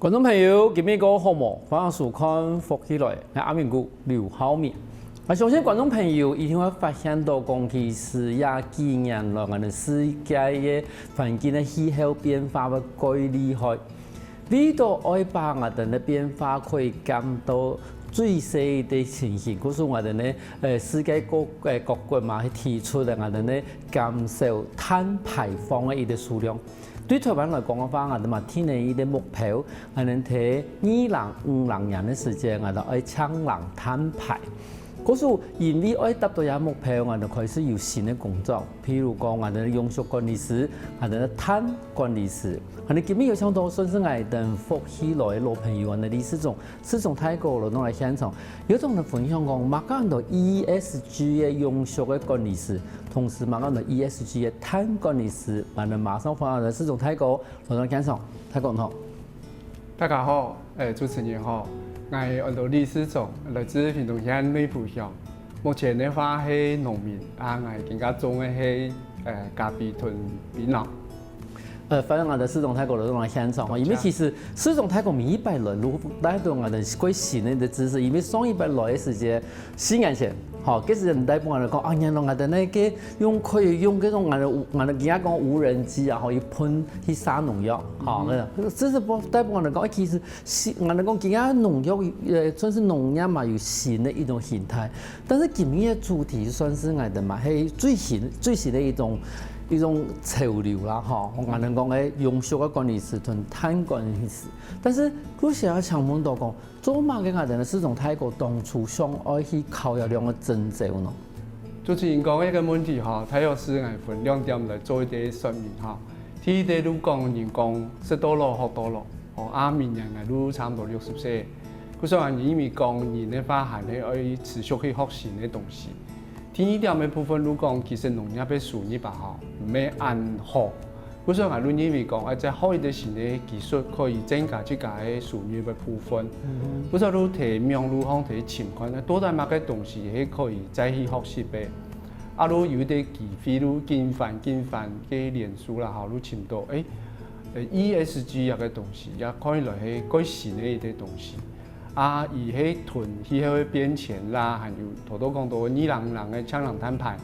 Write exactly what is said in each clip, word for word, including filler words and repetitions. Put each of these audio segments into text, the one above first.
觀眾朋友，今晡日過好無？歡迎收看《福氣來》，𠊎阿明哥劉浩明。𠊎相信觀眾朋友一定會發現到講，其實這幾年來，𠊎等世界个環境个氣候變化會蓋厲害。為著愛把𠊎等个變化可以減到最細个情形，故所𠊎等个，呃，世界各，呃，各國嘛，去提出了𠊎等个減少碳排放个一個數量。 對臺灣來講个話，𠊎等嘛定了一個目標，𠊎等在二零五零年个時節，𠊎等愛淨零碳排。故所因為愛達到這目標，𠊎等開始有新个工作，譬如講𠊎等永續管理師，𠊎等个碳管理師。𠊎等今晡日有請到算是𠊎等福氣來个老朋友，𠊎等理事長 世忠大哥來到𠊎現場，有同𠊎分享講，麼个安到E S G个永續个管理師，同時麼个安到E S G个碳管理師，𠊎等馬上歡迎世忠大哥來到現場。大哥你好。大家好，欸，主持人好，𠊎安到李世忠，來自屏東縣內埔鄉。目前个話係農民，啊，𠊎今下種个係，呃，咖啡同檳榔。 呃，歡迎𠊎等世忠大哥來到𠊎等現場吼，因為其實世忠大哥每一擺來，都帶到𠊎等過新个知識，因為上一擺來个時節，四年前，吼，該時節你帶分𠊎等講，啊，原來𠊎等个用可以用該種𠊎等，𠊎等今下講無人機啊，吼，去噴去殺農藥，吼，嗯，該種，這係帶分𠊎等講，欸，其實新，𠊎等講今下農藥，呃，算是農業嘛，有新个一種形態。 但是今晡日个主題算是𠊎等嘛，係最新，最新个一種，一種潮流啦，吼。𠊎等講个永續个管理師同碳管理師。但是，故所想請問到講，做麼个𠊎等个世忠大哥當初想愛去考這兩個證照呢？主持人講个一個問題吼，大約係𠊎分兩點來做一個說明吼。第一個就講人講，食到老，學到老。 哦，啊，明年𠊎就差毋多六十歲。故所𠊎認為講，人个話還係愛持續去學新个東西。第二點个部分，就講，其實農業个收入啊，吼，毋係恁好。故所𠊎就認為講，愛再學一個新个技術，可以增加自家个收入个部分。嗯哼。故所就在網路項在尋看，到底麼个東西係可以再去學習个。啊，就有一個機會，就緊翻緊翻个臉書啦，吼，就尋到，欸， 呃，E S G這個東西，也看起來係蓋新个一個東西。啊，佢係同氣候个變遷啦，還有頭頭講到二零零个淨零碳排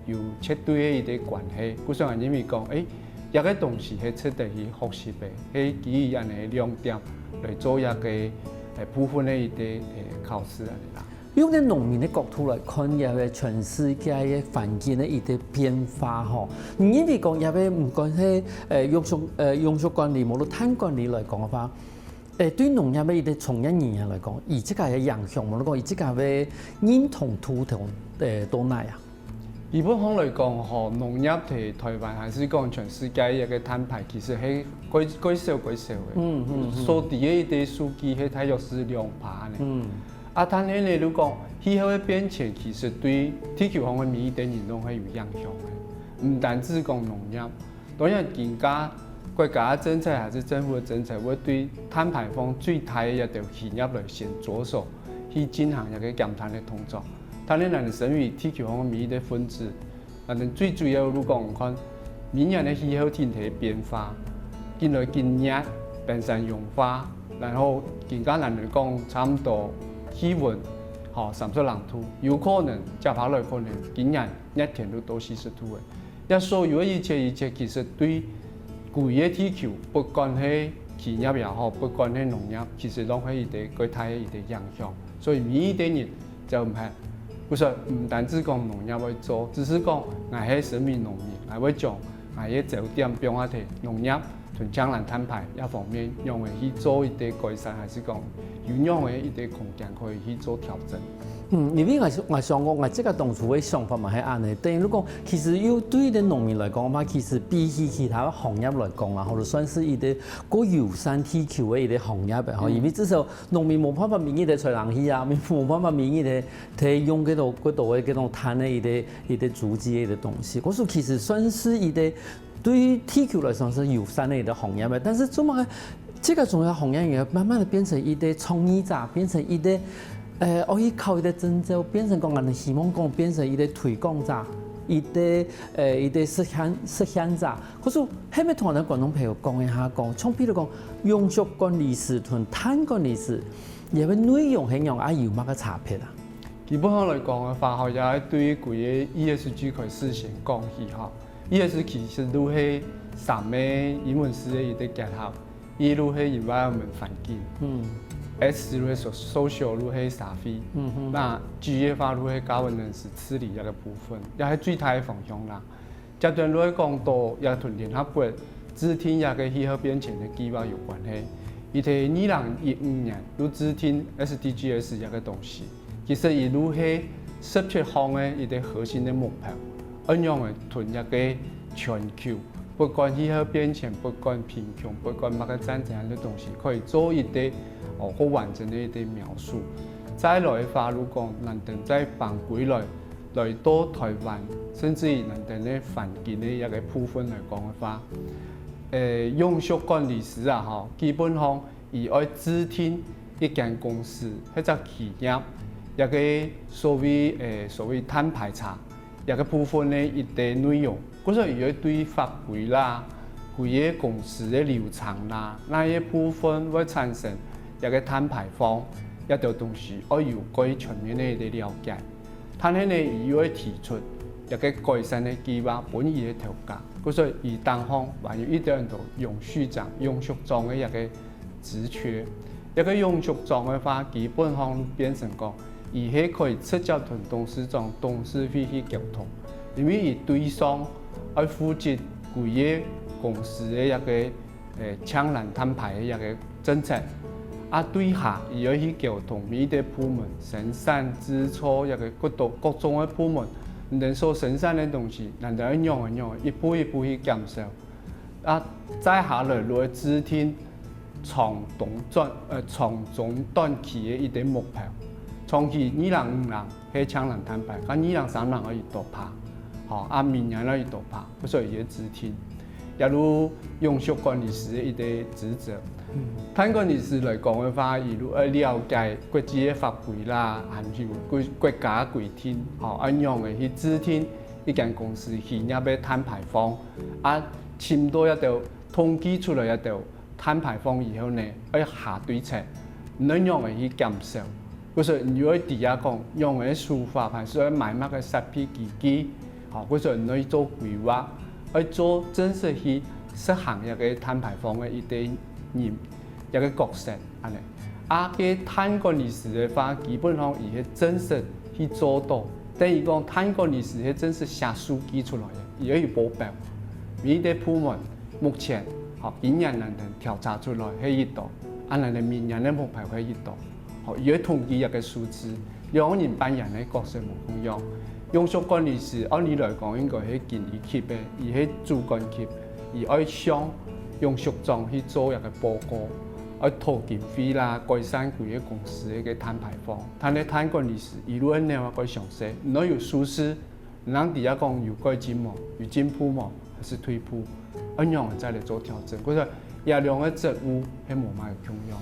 有絕對个一個關係。故所𠊎認為講，欸，這個東西係值得去學習个，係基於恁樣个兩點來做一個，呃，部分个一個，呃，考試恁樣啦。 用在農民个角度來看，這個全世界个環境个一個變化吼，你認為講這個毋管係，呃，永續，呃，永續管理，無論碳管理來講个話，呃，對農業个一個從業人員來講，佢自家个影響，無論講佢自家个認同度同，呃，到哪啊？基本上來講吼，農業在臺灣還係講全世界一個碳排，其實係蓋，蓋少蓋少个。嗯，嗯，嗯。所知个一個數據係大約係兩趴呢。嗯。 啊，但係呢，如果講氣候个變遷，其實對地球上个每一個人都係有影響个，毋單止講農業。當然，今下國家个政策還係政府个政策，會對碳排放最大个一條企業來先著手，去進行一個減碳个動作。但係，咱身為地球上个每一個分子， 反正最主要就講看，明年个氣候天氣變化，緊來緊熱，冰山融化，然後今下咱來講差毋多氣溫，吼，三十零度，有可能接下來可能今年熱天就到四十度个。這所有个一切一切，其實對歸個地球，不管係企業也好，不管係農業，其實都係一個蓋大个一個影響。所以每一個人 就毋係。故所毋單止講農業愛做，只係講𠊎係身為農民，𠊎會將𠊎个焦點放下在農業同淨零碳排這方面，仰會去做一個改善，還係講有仰會一個空間可以去做調整。嗯，因為𠊎想，𠊎想講，𠊎自家當初个想法嘛係恁樣，等於講，其實有對於農民來講嘛，其實比起其他个行業來講啊，或者算是一個較友善地球个一個行業个吼，嗯。因為至少 農民無辦法每日在吹冷氣啊，無辦法每日在，在用該種，該種个該種碳个一個，一個足跡个一個東西。故所其實算是一個對於地球來講係友善个一個行業个，但是做麼个這個重要行業也慢慢的變成一個創業者，變成一個，呃，愛去考一個證照，變成講𠊎等希望講變成一個推廣者。一个呃一个实现实现者。可是，係毋係同咱觀眾朋友講一下講，像譬如講，永續管理師同攤管理師，佢个內容係仰啊，有麼个差別啊？基本上來講个話，吼，也對規个 E S G開始先講起吼。E S G其實都係三个英文字个一个結合，E就係 environment 環境，嗯，S就係 social，就係社會，嗯哼，那 G个話就係 governance 治理這个部分，也係最大个方向啦。 接等落講到也同聯合國制定這个氣候變遷个計畫有關係。佢在二零一五年有制定SDGs這个東西，其實佢就係十七項个一个核心个目標，恁樣个同這个全球，不管氣候變遷，不管貧窮，不管麼个戰爭个東西，可以做一个哦好完整个一个描述。再來个話，如果能等再翻歸來 來到台灣，甚至於等等个環境个一个部分來講个話，呃，永續管理師啊，吼，基本上佢愛制定一間公司或者企業，一个所謂呃所謂碳排查，一个部分个一个內容，故所佢愛對法規啦，佢个公司个流程啦，哪一部分會產生一个碳排放，這兜東西愛有較全面个一个了解。 但係呢，佢又會提出一个改善个計畫分佢个頭家，故所佢頂項還有一點多永續長、永續長个一个職缺。一个永續長个話，基本上變成講，佢係可以直接同董事長、董事會去溝通，因為佢對上愛負責規个公司个一个 誒淨零碳排个一个政策。啊，對下佢愛去溝通每一个部門、生產、製造一个各種各種个部門，人所生產个東西，人就愛仰仔仰仔一步一步去減少。啊，再下來就愛制定長短、呃長中短期个一个目標。長期二零五零 係淨零碳排，到二零三零愛有多趴，吼，啊明年愛有多趴，所以佢个制定，也就永續管理師个一个職責。碳管理師來講个話，佢就愛了解國際个法規啦，還有國國家个規定，吼，恁樣个去制定一間公司企業个碳排放，啊，尋到一兜統計出來一兜 碳排放以後呢，愛下對策，仰仔去減少。故所你愛知啊講，仰仔手法，還係愛買麼个設備機器，吼，故所你愛做規劃，愛做正式去實行一个碳排放个一个人，一个角色，恁仔。啊，該碳管理師个話，基本上佢係正式去做到，等於講碳管理師係正式寫數據出來个，佢愛有報表，每一个部門 目前，吼，今年𠊎兜調查出來係幾多，啊𠊎兜明年个目標係幾多，吼，佢會統計這个數字，兩人扮演个角色無共樣。永續管理師，按理來講應該係經理級个，佢係主管級，佢愛向永續長去做這个報告，愛討經費啦，改善規个公司个碳排放。但係碳管理師，佢就愛了解詳細，你愛有數字， 人知啊講有改進無？有進步無？還係退步？恁樣再來做調整。故所這兩个職務係無麼个共樣。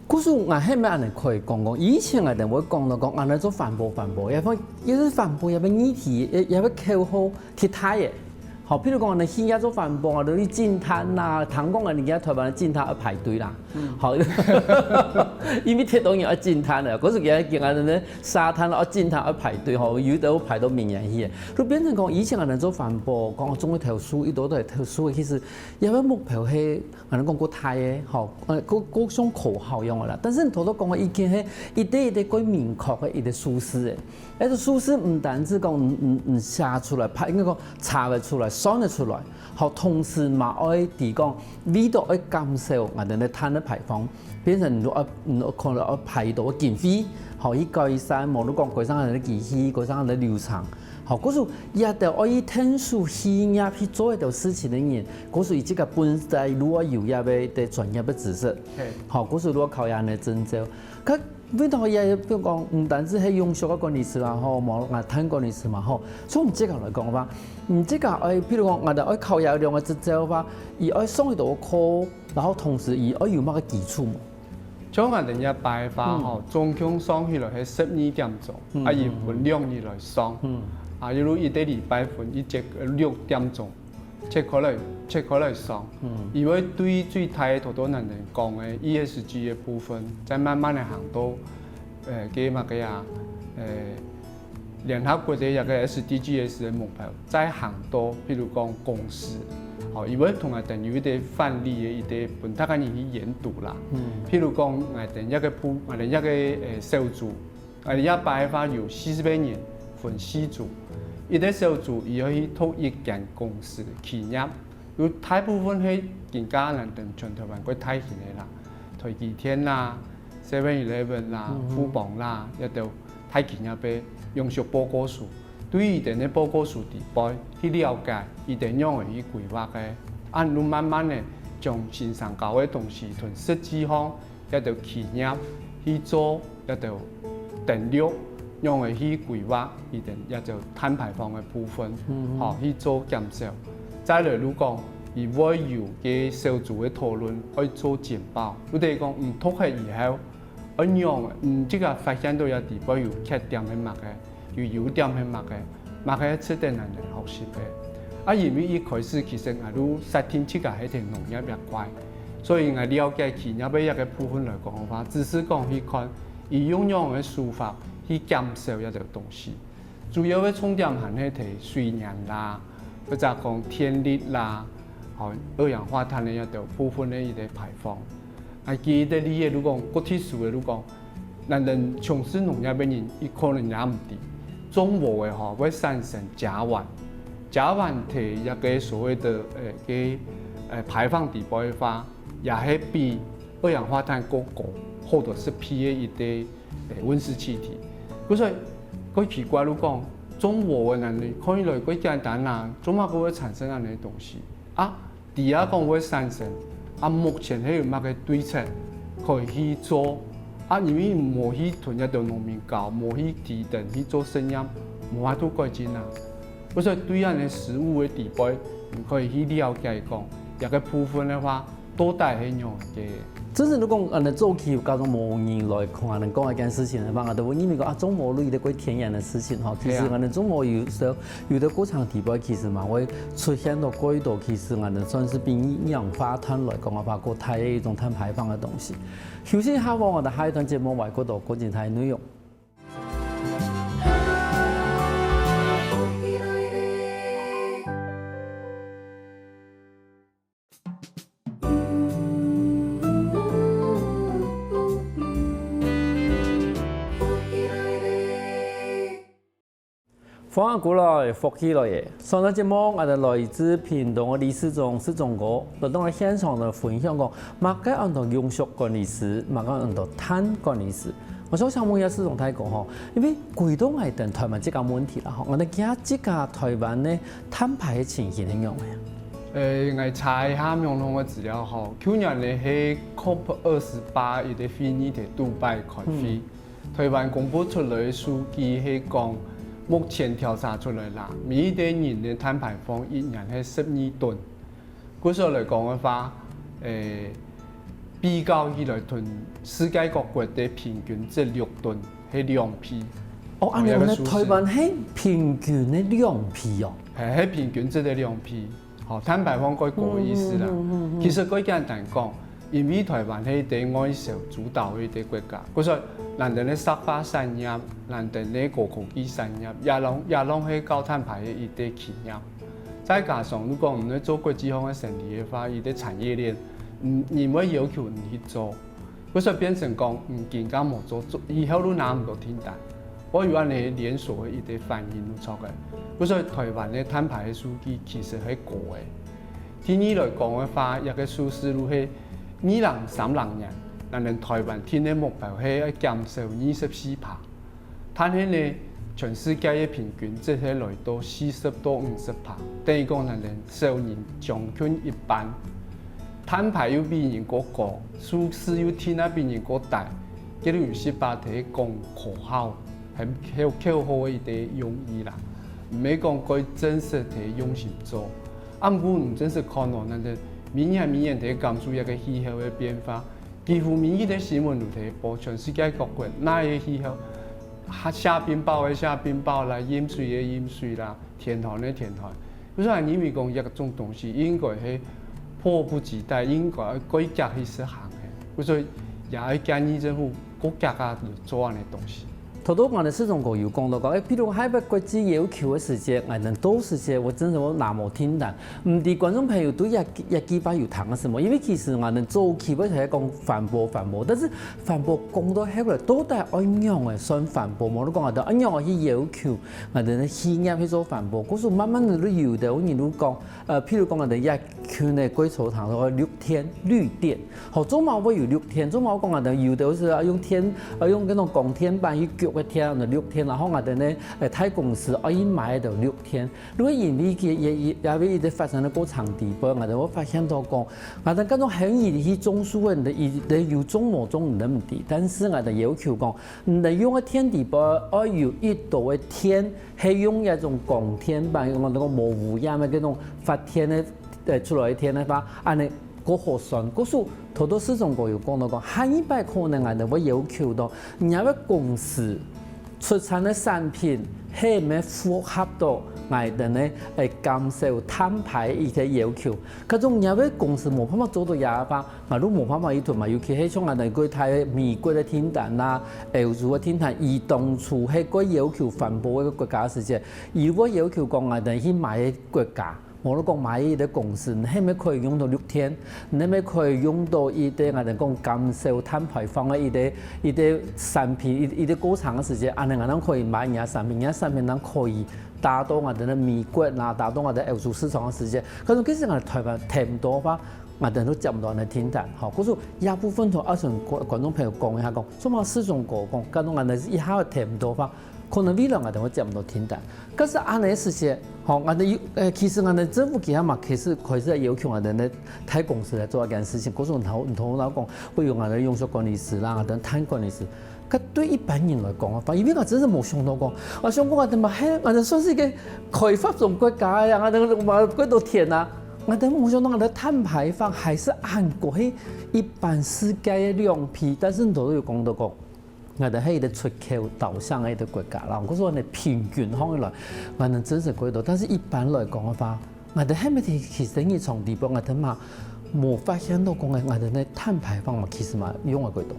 故所𠊎係毋係恁仔可以講講，以前𠊎兜會講到講，恁仔做環保環保，也會也係環保，也會議題，也也會口號，忒大个。好，譬如講，恁仔企業做環保啊，就去淨碳啦，聽講啊，人家台灣个淨碳愛排隊啦。 好，因為忒多人愛淨碳了，可是佢个今仔日沙灘愛淨碳愛排隊吼，有兜排到明年去。就變成講，以前𠊎兜做環保，講種一頭樹，一多都係頭樹，其實這个目標係，𠊎兜講過大个，吼，呃，過過像口號樣个啦。但是你頭頭講个已經係一个一个過明確个一个數字个。 該个數字毋單止講毋毋毋寫出來，拍應該講查得出來、算得出來，好，同時嘛愛知講為著愛減少𠊎兜个碳个排放，變成你愛你愛可能愛排多經費，好去改善，無你講改善𠊎兜个機器，改善𠊎兜个流程，好，故所也得愛去𢯭手去入去做一兜事情个人，故所佢自家本身就愛有這个个專業个知識，好，故所你愛考這樣个證照。 可為到也比如講，毋單止係永續个管理師嘛吼，無啊碳管理師嘛吼，從這个來講个話，嗯，這个愛，比如講，𠊎兜愛考這兩个執照个話，佢愛上幾多課，然後同時佢愛有麼个基礎無？像𠊎兜這擺个話吼，總共上起來係十二點鐘，啊，佢分兩日來上。啊，一路一個禮拜分一節，呃，六點鐘，切開來，切開來上。嗯。佢會對最大个頭頭𠊎等講个E S G个部分，再慢慢个行到，呃，个麼个啊，呃，聯合國个一個S D Gs个目標，再行到，譬如講公司，吼，佢會同𠊎等有一個範例个一個分大家人去研讀啦。嗯。譬如講，𠊎等一個部，𠊎等一個，呃，小組， 𠊎等這擺个話有四十個人分四組，一個小組佢愛去讀一間公司、企業，有大部分係今下𠊎等全台灣較大型个啦，台積電啦、Seven Eleven啦、嗯哼。富邦啦，這兜大企業个營收報告書，對佢等个報告書底背去了解佢等仰仔去規劃个，恁樣慢慢个將先生教个東西同實際上 這兜企業去做這兜登錄，仰仔去規劃佢等這兜碳排放个部分，嗯嗯。吼，去做減少。再來，如果佢會有个小組个討論，愛做簡報，就等於講，嗯，讀忒以後，愛仰仔，嗯，這個發現到這底背有缺點个麼个， 有優點係麼个，麼个值得𠊎等學習个。啊，因為一開始其實𠊎都設定自家係在農業這塊，所以𠊎了解企業个一個部分來講个話，只係講去看佢用仰个手法去減少這兜東西。主要个重點還係在水源啦，或者講電力啦，吼，二氧化碳个這兜部分个一個排放。啊，舉一個例仔，如果講國際數个，如果講 𠊎等從事農業个人，佢可能也毋知，種禾个吼，會產生甲烷。甲烷在這個所謂个，呃，个，呃，排放底背个話，也係比二氧化碳較高，或者係P A一个，呃，溫室氣體。故所以，較奇怪，就講，種禾个𠊎等看起來較簡單啊，做麼个會產生恁樣个東西啊？ 知啊講會產生，啊，目前係有麼个對策可以去做？啊，因為無去同這兜農民交，無去提等去做實驗，無法度改進啊。所以對恁樣个實務个底背，你可以去了解講，這個部分个話，到底係仰个。真正你講，恁樣早期有較多無人來看，恁樣講一件事情个話，都會認為講啊，種禾類个較天然个事情吼。其實，係啊。恁樣種禾有時候 有个過程底背其實嘛會出現到較多，其實𠊎等算係比二氧化碳來講个話，較大个一種碳排放个東西。休息一下，𠊎等下一段節目會講到較精彩个內容。 歡迎轉來，福氣來了。上段節目，𠊎等來自屏東个理事長、市長哥，來到𠊎現場來分享講，麼个安到永續管理師，麼个安到碳管理師。𠊎想請問一下市長大哥吼，因為歸到𠊎等台灣這個問題啦吼，𠊎等今這個台灣个碳排个情形係仰般啊？呃，𠊎查一下網路个資料吼，舊年呢係COP二十八一个會議在杜拜開會。嗯。 台灣公布出來个數據係講，目前調查出來啦，每一個人个碳排放一年係十二噸。故所來講个話，誒，比較起來同世界各國个平均值六噸，係兩倍。哦，恁樣呢，哦，這個數字。台灣係平均个兩倍哦。係，係平均值个兩倍。 吼，碳排放較高个意思啦。嗯，嗯，嗯，嗯。其實較簡單講，因為台灣係一個外銷主導个一個國家，故所𠊎等个石化產業、𠊎等个高科技產業，也攏，也攏係高碳排个一個企業。再加上，如果毋係做國際上个生理个話，一個產業鏈，嗯，人會要求你去做。 故所變成講，嗯，今下無做，做，以後都拿毋到訂單。會有恁樣連鎖个一個反應就著个。故所台灣个碳排个數據其實係高个。第二來講个話，這個數字就係二零三零年，𠊎等台灣定个目標係愛減少二十四趴。 但係呢，全世界个平均值係來到四十到五十趴，等於講𠊎等少人將近一半。碳排又比人較高，數字又定啊比人較低，結果有時把提講口號，很口口號个一個用意啦，毋係講過真實提用心做。啊，毋過毋真實看哦，𠊎等每年每年提感受一個氣候个變化， 幾乎每日个新聞都在報，全世界各國哪个氣候，下冰雹个下冰雹啦，淹水个淹水啦，天旱个天旱。所以認為講這種東西應該係迫不及待，應該較遽去實行个。所以也愛建議政府較遽啊做恁樣个東西。頭頭𠊎等世忠哥有講到講，誒，譬如講海拔國際要求个時節，𠊎等到時節，我真係會拿無訂單。毋知觀眾朋友對這這句話有聽過無？因為其實𠊎等早期會在講環保環保，但是環保講到後來，到底愛仰仔算環保？無你講𠊎等愛仰仔去要求𠊎等个企業去做環保，故所慢慢仔就有兜人就講，呃，譬如講𠊎等這群个貴州糖个綠電綠電，好，做麼會有綠電？做麼講𠊎等有兜係愛用電，愛用該種光電板去焗个電，綠電，然後𠊎等呢，呃，大公司愛去買該綠電。 因為因為佢也也也為一直發展个過程底背，𠊎兜會發現到講，𠊎兜該種很容易去種樹个，你兜有種無種你兜毋知，但是𠊎兜要求講，你兜用个電底背愛有一度个電，係用一種光電板，𠊎兜講無污染个該種發電个，呃，出來个電个話，恁樣較好算。故所頭頭世忠哥有講到講，下一擺可能𠊎兜會要求到，你兜个公司 出產个產品係毋係符合到𠊎兜个，誒，減少碳排个一個要求。該種若个公司無辦法做到這个話，𠊎就無辦法去同嘛。尤其係像𠊎兜過大美國个訂單啦、歐洲个訂單，佢當初係過要求環保个國家个時節，佢會要求講𠊎兜去買个國家。 無論講買一個公司，你係毋係可以用到綠電，你係毋係可以用到一個𠊎兜講減少碳排放个一個一個產品，一一個過程个時節，恁樣𠊎兜可以買你个產品，你个產品正可以達到𠊎兜个美國啦，達到𠊎兜歐洲市場个時節。可是其實𠊎兜台灣聽毋到个話，𠊎兜都接毋到恁樣訂單，吼。故所這部分同阿順觀觀眾朋友講一下，講，做麼世忠哥講，感覺𠊎兜一下聽毋到个話，可能未來𠊎兜會接毋到訂單。 可是恁樣个時節，吼，𠊎兜有，呃，其實𠊎兜政府其實嘛開始開始來要求𠊎兜个大公司來做這件事情，可是毋通毋通老講，會有𠊎兜永續管理師啦，𠊎兜碳管理師。該對一般人來講啊，因為𠊎真係無想到講，𠊎想講𠊎兜嘛，嘿，𠊎兜算是一個開發中國家呀，𠊎兜嘛幾多田啊，𠊎兜無想到𠊎兜碳排放還係恁高，係一般世界个兩倍，但是你頭頭有講到講， 𠊎兜係一個出口導向个一個國家啦，故所呢平均上來，𠊎兜真實幾多，但是一般來講个話，𠊎兜係毋係其實日常裡背，𠊎兜嘛無發現到講个，𠊎兜个碳排放嘛其實嘛用个幾多。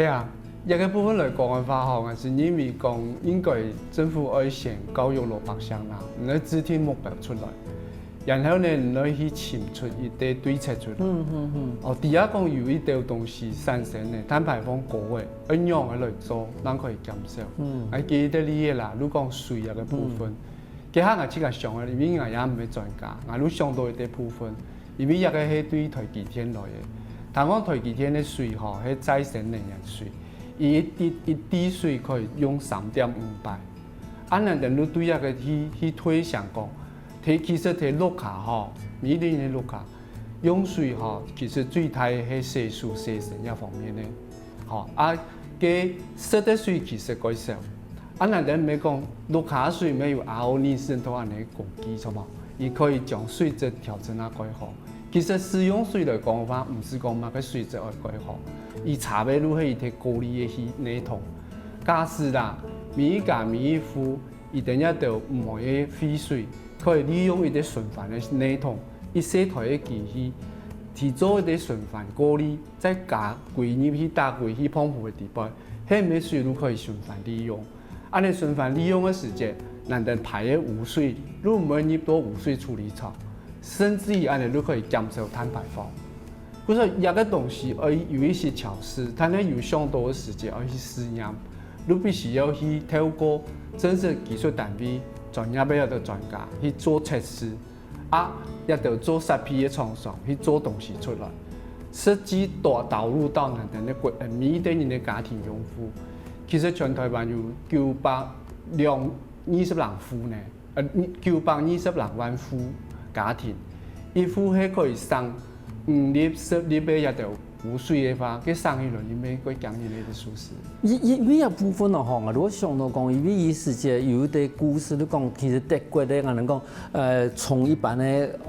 係啊，這個部分來講个話吼，𠊎係認為講應該政府愛先教育老百姓啦，你愛制定目標出來。 然後呢，你愛去尋出一個對策出來。嗯嗯嗯。哦，底下講有一兜東西產生呢，碳排放高个，愛仰仔來做，正可以減少。嗯。啊，舉一個例仔啦，你講水這個部分，嗯。這下𠊎自家想个，因為𠊎也毋係專家，𠊎就想到一個部分，因為這個係對台積電來个。聽講台積電个水吼，係再生能源水，佢一滴一滴水可以用三點五擺。啊，𠊎兜就對這個去去推想講， 在其實在屋下吼，每一個人个屋下，用水吼，其實最大个係洗手、洗身這方面个。吼，啊，該食个水其實較少。啊，𠊎兜毋係講屋下水毋係有R O二十度恁樣个功能，著無？佢可以將水質調整啊較好。其實使用水來講个話，毋係講麼个水質愛較好，佢差个就係佢个過濾个系系統。假使啦，每一家每一戶 佢兜這兜毋愛个廢水，可以利用一個循環个系統，一細台个機器，去做一個循環過濾，再加歸入去打歸去嗙噗个底背，該兜水就可以循環利用。恁樣循環利用个時節，𠊎兜排个污水，就毋會入到污水處理廠，甚至於恁樣就可以減少碳排放。 故所這個東西愛有一些巧思，但係有想到个時節愛去試驗，就必須要去透過正式技術單位、專業个專家去做測試，啊，也就做設備个廠商去做東西出來，實際導導入到𠊎兜个國呃每一個人个家庭用戶。其實全台灣有九百兩二十零戶呢。 呃，九百二十零萬戶家庭，一戶係可以省五立、十立个這兜污水个話，該省起來應該會驚人个數字。因因為這部分哦吼，𠊎就想到講，因為佢時節有一個故事，就講其實德國个，𠊎兜講，呃，沖一般个，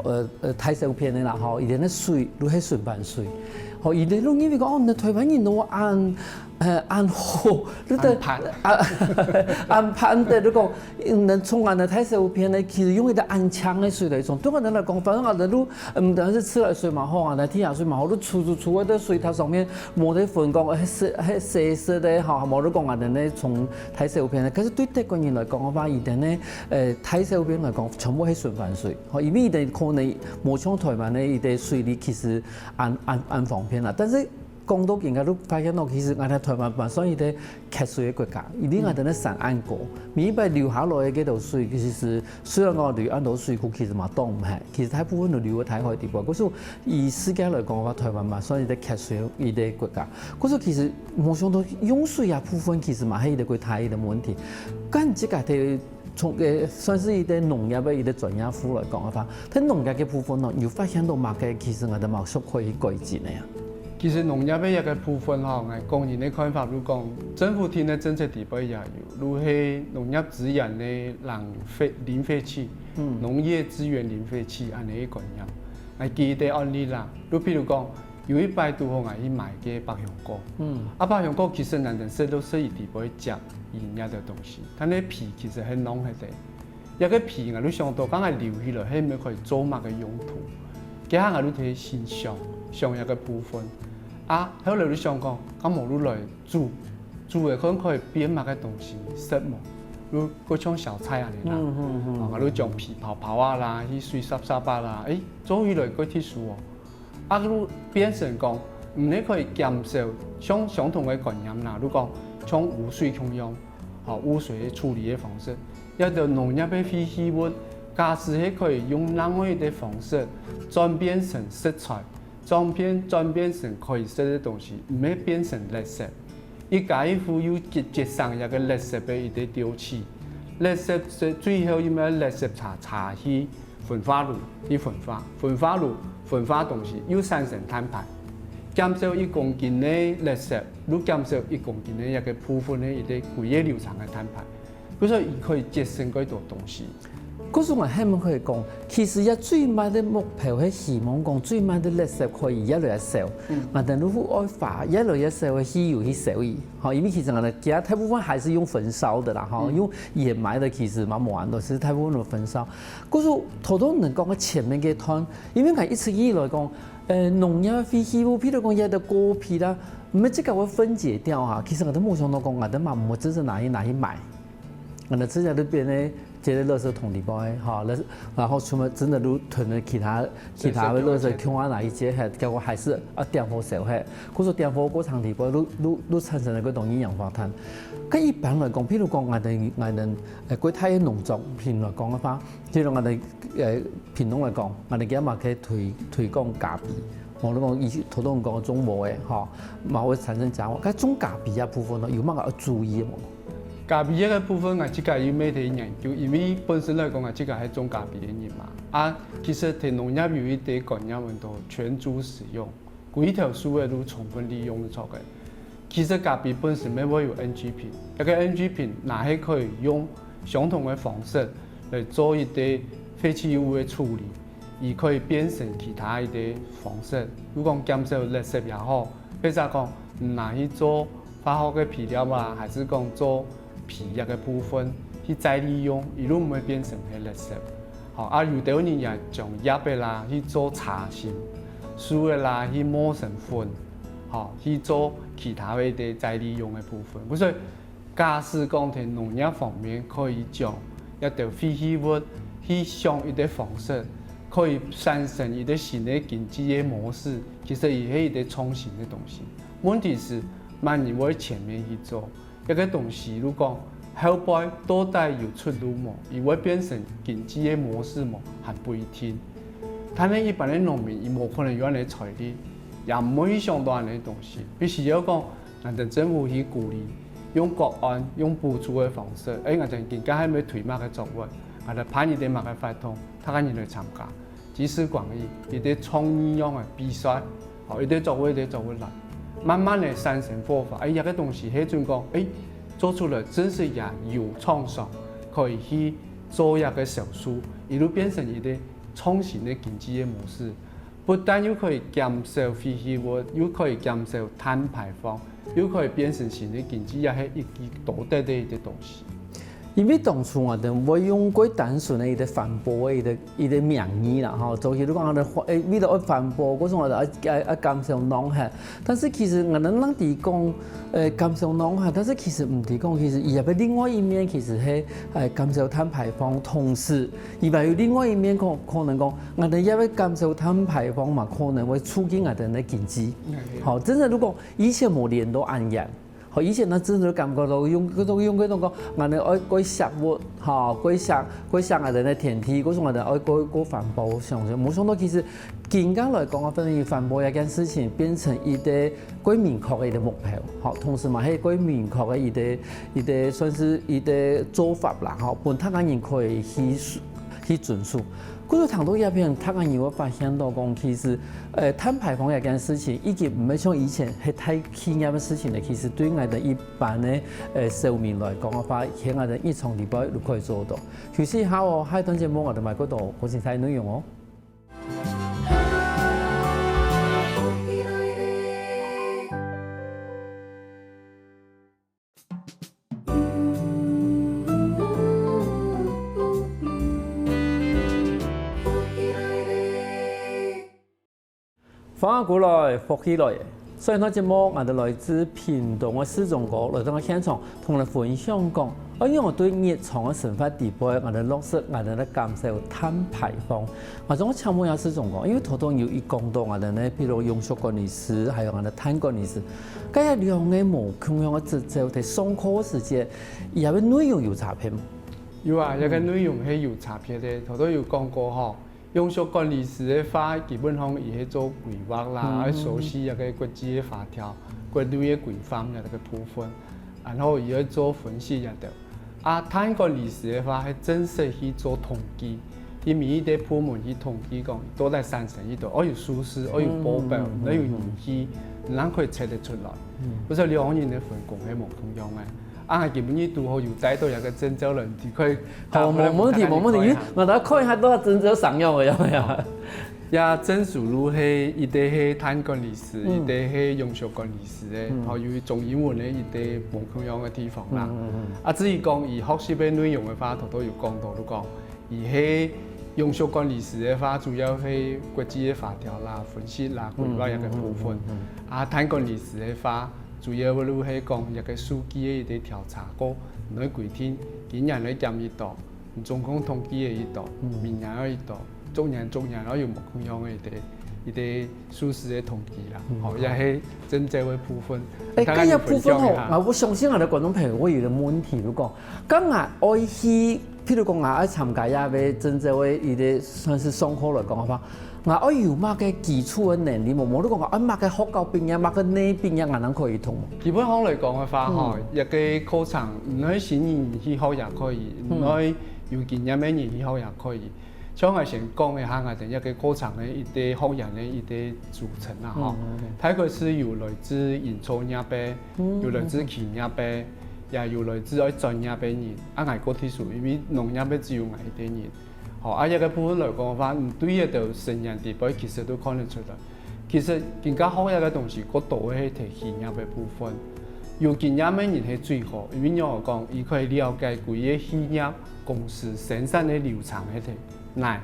呃呃，大小便个啦吼，佢兜个水就係循環水，吼，佢兜就認為講，哦，𠊎兜台灣人都恁呃，恁好，你得恁盼。啊，恁盼得，你講，嗯，能從恁个大小便呢，其實用一个恁淨个水來沖，對𠊎等來講，反正𠊎等都，嗯，但是自來水嘛好啊，那地下水嘛好，你沖沖沖个水，它上面無得分講，係係係色个哈，無得講啊，等呢從大小便呢。可是對德國人來講个話，佢等呢，呃，大小便來講，全部係循環水，吼，因為佢等可能無像台灣呢，佢等水利其實恁恁恁方便啦，但是 講到今个都發現咯，其實𠊎等台灣嘛算一个缺水个國家，因為𠊎等个山恁高，每一擺流下來个該兜水，其實雖然講流恁多水庫，其實嘛擋毋下，其實大部分都流到大海底部。故所以世界來講个話，台灣嘛算一个缺水个一个國家。故所以其實無想到用水啊部分，其實嘛係一个幾大个問題。但自家在 從个算是一个農業个一个專業戶來講个話，在農業个部分呢，有發現到麼个其實𠊎等嘛需可以改進个啊？其實農業个一个部分吼，𠊎個人个看法，就講政府定个政策底背也有，就係農業資源个零廢零廢棄，嗯，農業資源零廢棄恁呢个概念。𠊎舉一个案例啦，就譬如講， 有一擺堵好𠊎去買个百香果。嗯。啊，百香果其實𠊎等食都食一直會食營養个東西，但係皮其實係弄忒个。這个皮𠊎就想到，該𠊎留起來係毋係可以做麼个用途？該下𠊎就在心想，想這个部分。啊，後來就想講，該無就來煮，煮了看可以變麼个東西食無？就過像小菜恁呢啦。嗯嗯嗯。啊，𠊎就將皮刨刨啊啦，去水煠煠啊啦，誒，做起來幾特殊哦。 啊，就變成講，毋係可以減少，像相同个概念啦，就講像污水共樣，吼，污水个處理个方式，這兜農業个廢棄物，假使係可以用另外一个方式轉變成食材，轉變轉變成可以食个東西，毋係變成垃圾。 一家一戶又節節省這个垃圾个一个丟棄。垃圾最最後因為垃圾車車去焚化爐去焚化，焚化爐焚化東西又產生碳排，減少一公斤个垃圾，又減少一公斤个一个部分个一个規个流程个碳排，所以佢可以節省幾多東西。 故所𠊎還毋可以講，其實這最尾个目標係希望講最尾个垃圾可以越來越少，嗯，𠊎等就愛花越來越少个汽油去燒佢，吼，因為其實𠊎等其他大部分還是用焚燒的啦，吼，嗯，用掩埋的其實嘛無恁多，其實大部分都焚燒。故所頭頭能講个前面个段，因為𠊎一直以來講，呃，農業个廢棄物，譬如講這个果皮啦，毋係自家會分解掉哈，其實𠊎都無想到講，𠊎等嘛毋會真正拿去拿去賣。 𠊎等自家都變个接个垃圾桶底背，吼，然後出門真的都囤了其他其他个垃圾，共下拿去接，結果還是啊點火燒忒。故所點火過程底背，都都都產生了幾多二氧化碳。該一般來講，譬如講，𠊎等𠊎等呃，國泰个農作品來講个話，譬如𠊎等呃屏東來講，𠊎等今嘛可以推推廣咖啡，無論講以頭頭講个種無个，吼，嘛會產生甲烷。該種咖啡个部分呢，有麼个要注意个無？ 咖啡个部分，𠊎自家又無在研究，因為本身來講，𠊎自家係種咖啡个人嘛。啊，其實在農業有一个觀念，叫做全株使用，歸頭樹个都充分利用就著个。其實咖啡本身乜會有N G品，該个N G品若係可以用相同个方式來做一个廢棄物个處理，佢可以變成其他一个方式，比如講減少垃圾也好，或者講毋拿去做 化學个肥料啊，還係講做肥料个部分去再利用，佢就毋會變成係垃圾。吼，啊有兜人也將葉仔啦去做茶芯，樹仔啦去磨成粉，吼，去做其他个一个再利用个部分。故所以，假使講在農業方面可以將一兜廢棄物去想一个方式，可以產生一个新个經濟个模式，其實佢係一个創新个東西。問題係，麼人會前面去做？ 一个東西，如果後背到底有出路無？佢會變成經濟个模式無？還不一定。但係一般个農民，佢無可能有恁个財力，也毋會去想到恁个東西。必須要講，𠊎等政府去鼓勵，用各案、用補助个方式，誒，𠊎等今下還無推麼个作物，𠊎等辦一个麼个活動，大家人來參加。 集思廣益，一个創意樣个比賽，吼，一个作為一个作為來，慢慢个產生火花。哎，這个東西係準講，哎，做出來真實也有創新，可以去做一个銷售，一路變成一个創新个經濟个模式，不但又可以減少廢棄物，又可以減少碳排放，又可以變成新个經濟，也係一个多得个一个東西。因為當初𠊎兜會用過單純个一个環保个一个一个名義啦，吼，早期你講𠊎兜環，誒，為了愛環保，故所𠊎兜愛愛愛減少浪費。但是其實𠊎兜正知講，誒，減少浪費，但是其實毋知講，其實佢也有另外一面，其實係誒減少碳排放，同時佢也有另外一面可可能講，𠊎兜也會減少碳排放嘛，可能會促進𠊎兜个經濟。好，真正如果 以前無練到恁樣。吼，以前呢，真係感覺到用，用，用該種講，𠊎兜愛過惜物，吼，過惜，過惜𠊎兜个天地，故所𠊎兜愛過，過環保，想想，無想到其實今下來講啊，反而環保這件事情變成一个過明確个一个目標，吼，同時嘛，係過明確个一个，一个算是一个做法啦，吼，分大家人可以去 去遵守。故所聽到這片，大家人會發現到講，其實，呃，碳排放這件事情，已經毋係像以前係大企業个事情了，其實對𠊎兜一般个，呃，小民來講个話，在𠊎兜日常裡背都可以做到。休息一下哦，下一段節目𠊎兜還過多，過精彩內容哦。 歡迎過來，福氣來了！上一段節目，𠊎兜來自屏東个世忠哥來到𠊎現場，同𠊎兜分享講，愛仰般對日常个生活裡背，𠊎兜落實𠊎兜个減少碳排放。𠊎想請問一下世忠哥，因為頭頭有一講到𠊎兜呢，譬如永續管理師，還有𠊎兜碳管理師， 該兩个無共樣个職責，在上課个時節，佢个內容有差別無？有啊，這个內容係有差別个。頭頭有講過吼，永續管理師个話，基本上佢係做規劃啦，愛熟悉這个國際个法條、國內个規範个這个部分，然後佢愛做分析這兜。 啊，碳管理師个話，係正式去做統計，去每一个部門去統計講，到底產生幾多，愛有數字，愛有報表，愛有儀器，正可以測得出來。故所兩儕人个分工係無共樣个。啊，今晡日堵好有帶到這个證照了，你可以，好，無問題，無問題，因為𠊎兜看一下到底證照生樣个，有無有？ 這證書就係一个係碳管理師，一个係永續管理師个，吼，有中英文个一个無共樣个地方啦。啊，至於講佢學習个內容个話，頭頭有講到，就講佢係永續管理師个話，主要係國際个法條啦、分析啦、規劃這个部分。啊，碳管理師个話，主要就係講這个數據个一个調查，過來規定，今年來減幾多， 總共統計个幾多，明年愛幾多，逐年逐年愛有無共樣个一个一个數字个統計啦，吼，也係證照个部分。誒，該个部分吼，𠊎相信𠊎个觀眾朋友會有一个問題，就講，該𠊎愛去，譬如講𠊎愛參加這个證照个一个算是上課來講个話， 𠊎愛有麼个基礎个能力無？無你講𠊎愛麼个學校畢業，麼个哪畢業，𠊎正可以通無？基本上來講个話吼，一个課程，毋愛新人去學也可以，毋愛有經驗个人去學也可以。像𠊎先講一下𠊎兜一个課程个一个學員个一个組成啊吼。大概係有來自營造業个，有來自企業个，也有來自愛轉業个人。啊，𠊎个體系因為農業个只有𠊎一个人。 吼，啊，這个部分來講个話，對這兜成員裡背其實都看得出來。其實今下學這个東西，較多个係在企業个部分。有經驗个人係最好，因為仰般講，佢可以了解規个企業公司生產个流程係在哪，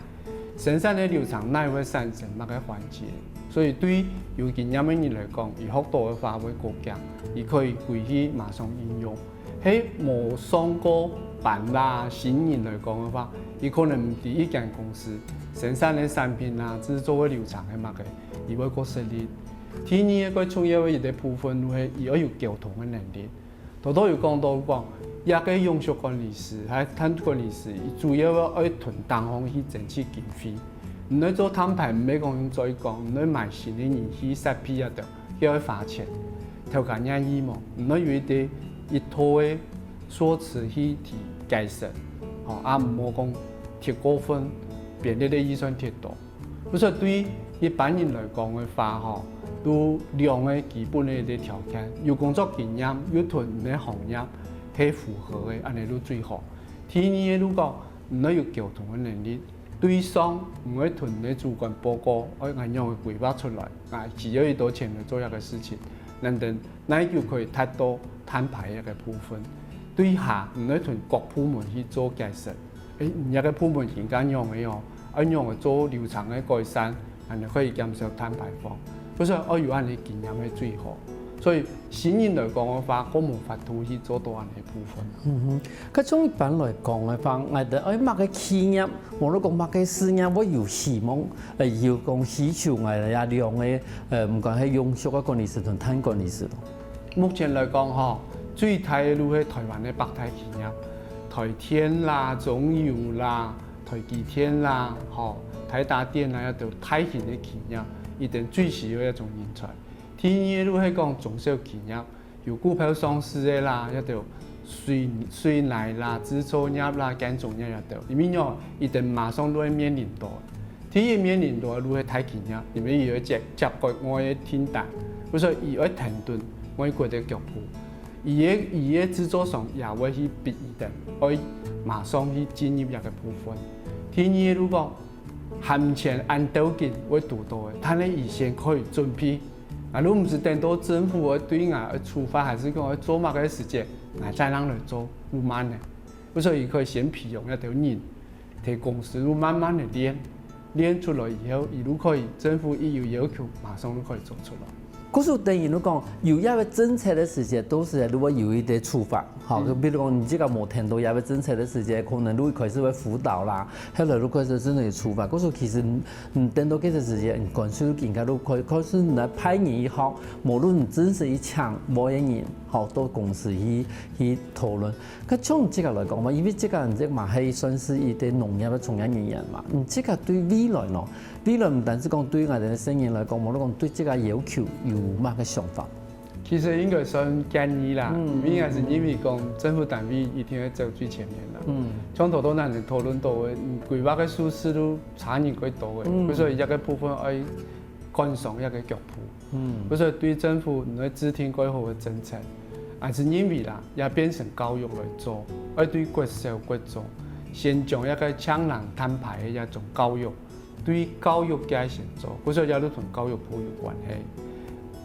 生產个流程哪會產生麼个環節。所以對有經驗个人來講，佢學到个話會較強，佢可以歸去馬上應用。 係無上過班啦，新人來講个話，佢可能毋知一間公司生產个產品啊，製作个流程係麼个，佢會較食力。第二个較重要个一个部分，就係佢愛有溝通个能力。頭頭有講到講，這个永續管理師，還碳管理師，佢主要愛同地方去爭取經費。毋愛做碳排，毋愛講再講，毋愛買新个儀器設備啊等， 佢愛花錢，頭家願意無？毋愛有一个一套个說辭去提解釋，吼，啊，毋好講忒過分，編列个預算忒多。故所對一般人來講个話，吼，有兩个基本个一个條件，有工作經驗，又同你个行業係符合个，恁呢就最好。第二个，就講你愛有溝通个能力， 對上，你愛同你个主管報告，愛恁樣个規劃出來，啊，需要幾多錢來做這个事情。恁等哪久可以達到攤牌个部分。對下，你愛同各部門去做解釋。誒，你這个部門應該仰仔哦，愛仰仔做流程个改善，恁樣可以減少攤牌方。所以愛有恁樣經驗係最好。所以新人來講个話，較無法度去做到恁樣部分。嗯哼，該從一般來講个話，𠊎兜愛麼个企業，無論講麼个事業，會有希望，呃，有講需求，𠊎兜這兩个，呃，毋管係永續个管理師同攤管理師咯。目前來講吼，最大个就係台灣个百大企業，台電啦、中油啦、台積電啦，吼，台達電啦，這兜大型个企業，一定最需要一種人才。第二个就係講中小企業，有股票上市个啦，這兜水、水泥啦、製造業啦、建築業這兜，因為仰一定馬上就會面臨到。第一面臨到个就係大企業，因為佢愛接、接國外个訂單，所以佢愛跈等外國个腳步。佢个、佢个製造商也會去逼佢等，愛馬上去進入這个部分。第二个就講，還毋係恁要緊會堵到个，但係佢先可以準備。啊，就毋使等到政府愛對𠊎愛處罰，還係講愛做麼个時節，𠊎再正來做，就慢了。所以佢可以先培養一兜人，在公司就慢慢个練，練出來以後，佢就可以政府一有要求，馬上就可以做出來。故所等於你講，有這个政策个時節，都係如果有一个處罰，吼，嗯。比如講你這个無聽到這个政策个時節，可能就開始會輔導啦，後來就開始真个有處罰。故所其實，嗯，等到這个時節，嗯，管事應該都開、開始來派人去學，無論你真實去請無个人，吼，到公司去、去討論。 該從這个來講嘛，因為這个你這嘛係算係一个農業个從業人員嘛，你這个對未來喏，未來毋單止講對𠊎兜个青年來講，無論講對這个要求有麼个想法？其實應該算建議啦，嗯，因為𠊎係認為講政府單位一定愛走最前面啦。嗯。像頭頭𠊎兜討論到个，嗯，規劃个數字都差異過多个，嗯。所以這个部分愛趕上這个腳步。 嗯。所以對政府你愛制定過好个政策，𠊎係認為啦，也變成教育來做，愛對國小、國中，先將這个青年攤牌个這種教育，對教育界先做，故所也就同教育部有關係。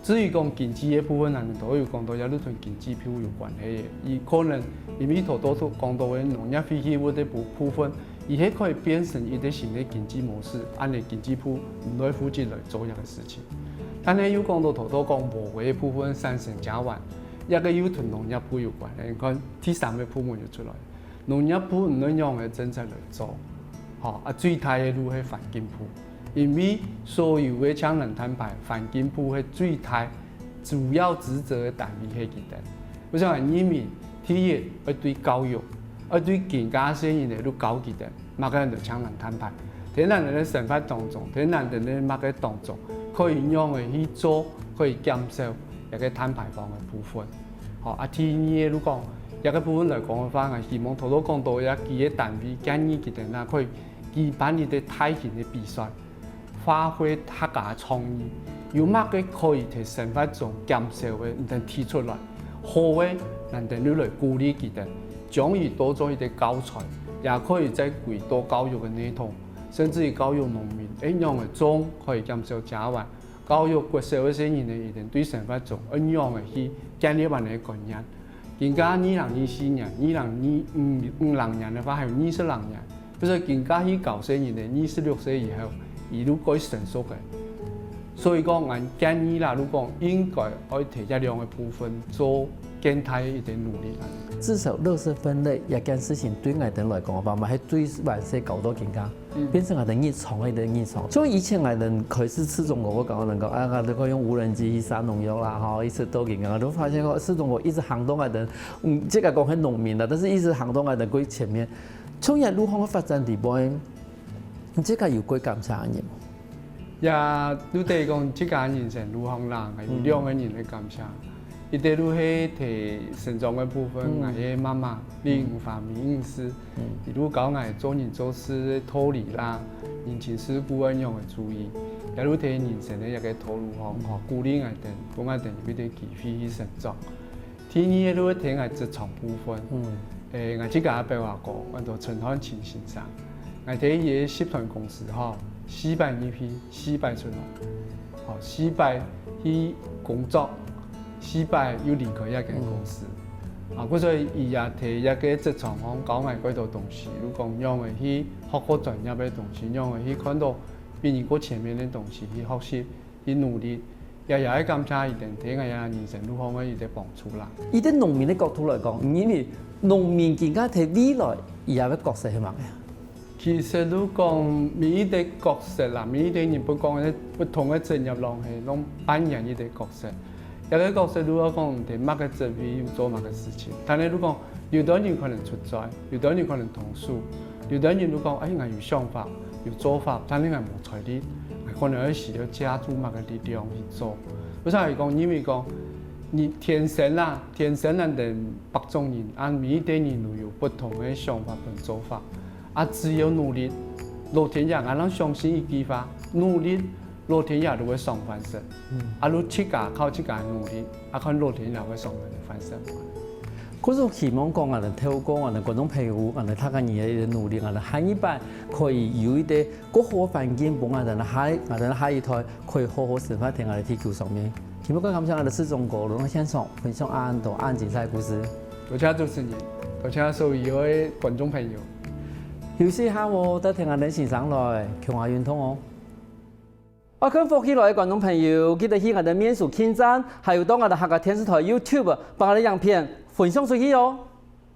至於講經濟个部分，𠊎兜都有講到，也就同經濟部有關係个。佢可能因為頭頭所講到个農業廢棄物个部、部分， 佢係可以變成一个新个經濟模式，恁樣經濟部毋會負責來做這个事情。但係又講到頭頭講無个部分產生加完，這个又同農業部有關。你看第三个部門又出來，農業部毋會用个政策來做，吼，啊，最大个就係環境部，因為所有个青年攤牌，環境部係最大 主要職責个單位係佢等。𠊎想認為，第一，愛對教育，愛對今下細人仔就教佢等，麼个安到青年攤牌。在𠊎兜个生活當中，在𠊎兜个麼个當中，可以仰仔去做，可以減少這个攤牌方个部分。好，啊，第二个就講，這个部分來講个話，𠊎希望頭頭講到這幾个單位建議佢等啊，可以舉辦一个大型个比賽， 發揮客家創意，有麼个可以在生活中減少个，你等提出來，好个，𠊎等就來鼓勵佢等，將佢當做一个教材，也可以再歸到教育个系統，甚至於教育農民，仰仔種可以減少食完，教育國小个細人仔，佢等對生活中仰仔去建立恁樣个觀念。 今下二零二四年，二零二五、五零年个話，還有二十零年。所以今下去教細人仔，二十六歲以後，佢就過成熟个。所以講，𠊎建議啦，就講應該愛在這兩个部分做更大个一个努力啦。至少垃圾分類這件事情對𠊎等來講个話，嘛係對萬歲搞到今下。 變成𠊎兜日常个一个日常。從以前𠊎兜開始試種過，𠊎講𠊎兜講，啊，𠊎兜可以用無人機去撒農藥啦，吼，一直到今，𠊎兜發現講試種過一直行動𠊎兜，嗯，這个講很農民啦，但是一直行動𠊎兜過前面。從這路項个發展底背，你這个有過感謝个人無？也就等於講，這个人生路項啦，有兩个人个感謝。 一个就係在成長个部分，𠊎个媽媽李銀花李女士，佢就教𠊎做人做事个道理啦，人情世故愛仰仔注意，也就在人生个一个道路項，吼，鼓勵𠊎等，分𠊎等有一个機會去成長。第二个就係在𠊎職場部分，誒，𠊎自家个爸爸講，安到陳漢卿先生，𠊎在佢个集團公司吼，四擺入去，四擺出來，吼，四擺去工作，四擺又離開這間公司。啊，故所以佢也在這個職場上教𠊎幾多東西，就講仰仔去學過專業个東西，仰仔去看到比人過前面个東西去學習，去努力，也也愛感謝佢等在𠊎个人生路項个一個幫助啦。以一個農民个角度來講，你認為農民今下在未來佢个角色係麼个啊？其實就講每一個角色啦，每一個人不管在不同个職業浪係攏扮演一個角色。這個角色如果講在麼个職位有做麼个事情，但係如果有的人可能出差，有的人可能同事，有的人就講，哎，𠊎有想法，有做法，但係𠊎無財力，𠊎可能愛需要借助麼个力量去做。為啥會講？因為講你天生啦，天生咱等百種人，啊，每一個人都有不同个想法跟做法。 啊，只有努力，老天爺，𠊎正相信一句話，努力，老天爺就會賞飯食。啊，你自家靠自家努力，啊，看老天爺會賞飯食。故所希望講，𠊎等透過𠊎等觀眾朋友，𠊎等大家人个努力，𠊎等下一擺可以有一個較好个環境，分𠊎等下，𠊎等下一代可以好好生活在𠊎等地球上面。今晡日感謝𠊎等世忠哥來到現場分享恁多恁精彩个故事。 多謝主持人，多謝所有个觀眾朋友。休息一下哦，再聽𠊎等先生來，共下運動哦。愛看福氣來个觀眾朋友，記得去𠊎等面書網站，還有到𠊎等客家電視台YouTube，幫𠊎等影片分享出去哦。